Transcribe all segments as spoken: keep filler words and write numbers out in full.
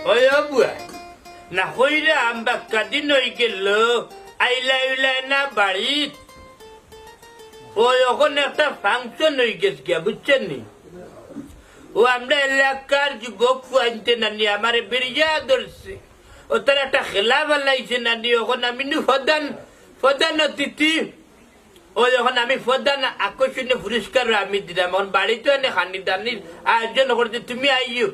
ওই ও বুয়া, না কইরাম বাক্কা দিন অইগেলো, আইলা উইলা না বাড়িত। ওই অখন একটা function অইগেছে গিয়া, বুঝছইন নি? ও আমরা এলাকার যুবক ফুয়াইন্তে নানি আমারে বেড়িয়া ধরছে। ও তারা একটা খেলা ফালাইছে নানি, অখন আমি নু প্রধান, প্রধান অতিথি। ওই অখন আমি প্রধান আকর্ষণীয় পুরস্কার আমি দিরাম। অখন বাড়িত এনে খানি দানির আয়োজন করছি, তুমি আইও।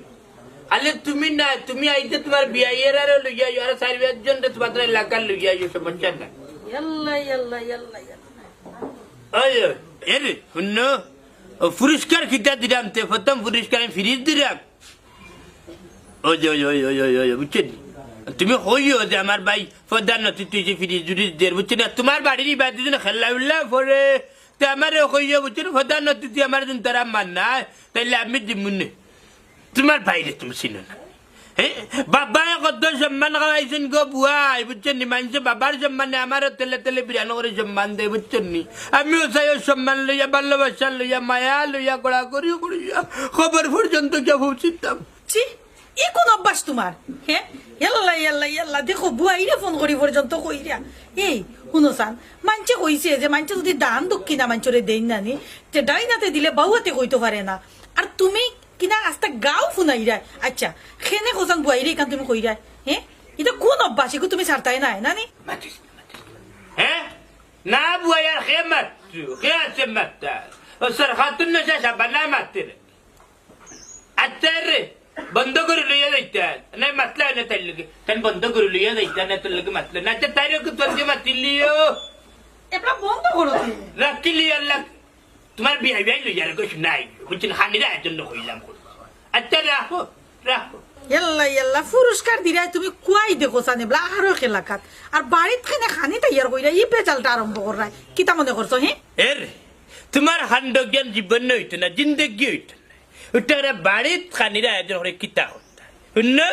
আলে তুমি না, তুমি আইতে তুমার বিয়াইয়েরারে লইয়া আইও, আর চাইর পাঁচজনরে তুমার এলাকার লইয়া আইও, সমস্যা নাই। ইয়াল্লা, ইয়াল্লা, ইয়াল্লা, ইয়াল্লা। ওই, ওই, এরে, হুনো, ও পুরস্কার কিতা দিরাম তে, প্রথম পুরস্কার আমি ফ্রিজ দিরাম। ওই যে, ওই, ওই, বুঝছো নি? তুমি কইও যে আমার ভাই প্রধান অতিথি অইছে, ফ্রিজ জুড়ি দের, বুঝছো না? তুমার বাড়ির ইবাদি যেন খেলা উল্লা পড়ে, তে আমারে কইও, বুঝছো না? প্রধান অতিথি আমার যেন তারা মান নাই, তাইলে আমি দিমুনে। তুমার ভাইরে তুমি চিনো না। হ্যাঁ? বাবায় কত সম্মান করাইছইন গো বুয়াই, বুঝছো নি? মানষে বাবার সম্মানে আমারও তেলে তেলে বিরান করে সম্মান দেয়, বুঝছো নি? আমিও চাইও সম্মান লইয়া, ভালোবাসা লইয়া, মায়া লইয়া, গড়াগড়ি করিয়া খবর পর্যন্ত গিয়া পৌঁছিতাম। ছি, ই কোন অভ্যাস তুমার? হ্যাঁ? ইয়াল্লা, ইয়াল্লা, ইয়াল্লা, দেখো, বুয়াইরে ফোন করি পর্যন্ত কইরা। এই, হুনো চান, মানষে কইছে যে মানষে যদি দান দক্ষিণা মানষরে দেইন না নি, তে ডাইন আতে দিলে বাউ আতে কইতো পারে না। আর তুমি কিনা আস্তা গাউ ফুনাইরায়। আচ্ছা, কেনে কছান বুয়াইরে ইখান তুমি কইরায়? হ্যাঁ? ইতা কোন অভ্যাস? ইগু তুমি ছাড়তায় নায়, না নি? মাতিস না, মাতিস না। হ্যাঁ? না বুয়াই আর কে মাতছু? কে আছে মাতার? ও স্যার খাতুন না শেষ আবার না মাতে রে। আচ্ছা রে, বন্ধ করি লইয়া যাইতা। না মাতলা না তাইর লগে। তাইন বন্ধ করি লইয়া যাইতা না তাইর লগে মাতলা। না আচ্ছা তাইর লগে তোর যে মাতিলিও। এবলা বন্ধ করো তুমি। রাখিলি আল্লাহ। তুমার বিয়াই বিয়াই লইয়া রে কইছ নাই। বুঝছইন, খানির আয়োজন কইলাম। আচ্ছা রাখো, রাখো। ইয়াল্লা, ইয়াল্লা, পুরস্কার দিরায় তুমি কুয়াই দেখো চান এবলা আরো এলাকাত। আর বাড়িত কেনে খানি তৈয়ার কইরা ই পেচালটা আরম্ভ কররায়। কিতা মনে করছো, হে? এরে, তুমার কাণ্ড জ্ঞান জীবনে অইতো না, জিন্দেগি অইতো না। উঠারে বাড়িত খানির আয়োজন করে কিতা করতা? হুনো,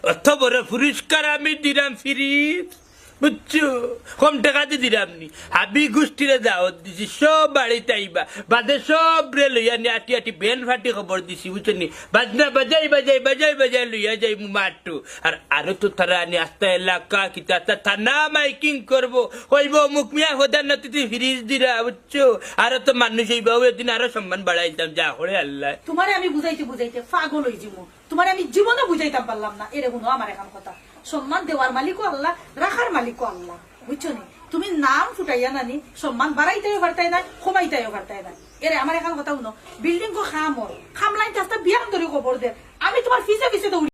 অত বড় পুরস্কার আমি দিরাম ফ্রিজ। বুঝছো? কম টেকা দি দিরাম নি। হাবি গুষ্টিরে দাওত দিছি, সব বাড়িত আইবা। বাদে সবরে লইয়া নি আটি আটি ব্যান্ড পার্টি খবর দিছি, বুঝছো নি? বাজনা বাজাই বাজাই, বাজাই বাজাই লইয়া যাইমু মাঠো। আর আরো তো তারা আনি আস্তা এলাকা, কিতা আস্তা থানা মাইকিং করবো। কইবো, "অমুক মিয়া প্রধান অতিথি ফ্রিজ দিরা", বুঝছো? আরো তো মানুষ অইবা, ওই দিন আরো সম্মান বাড়াইতাম, যা করে আল্লাহ। তুমারে আমি বুঝাইতে বুঝাইতে পাগল অইযিমু। তুমারে আমি জীবনে বুঝাইতাম পারলাম না। এরে হুনো আমার এখান কথা, সম্মান দেওয়ার মালিকও আল্লাহ, রাখার মালিকও আল্লাহ, বুঝছো নি? তুমি নাম ফুটাইয়া নানি সম্মান বাড়াইতাইও পারতায় নায়, কমাইতাইও পারতায় নায়। এরে আমার এখান কথা হুনো, বিল্ডিং গো খামর, খামলাইন আস্তা বিয়ান ধরি খবর দের, আমি তুমার পিছে পিছে দৌড়ি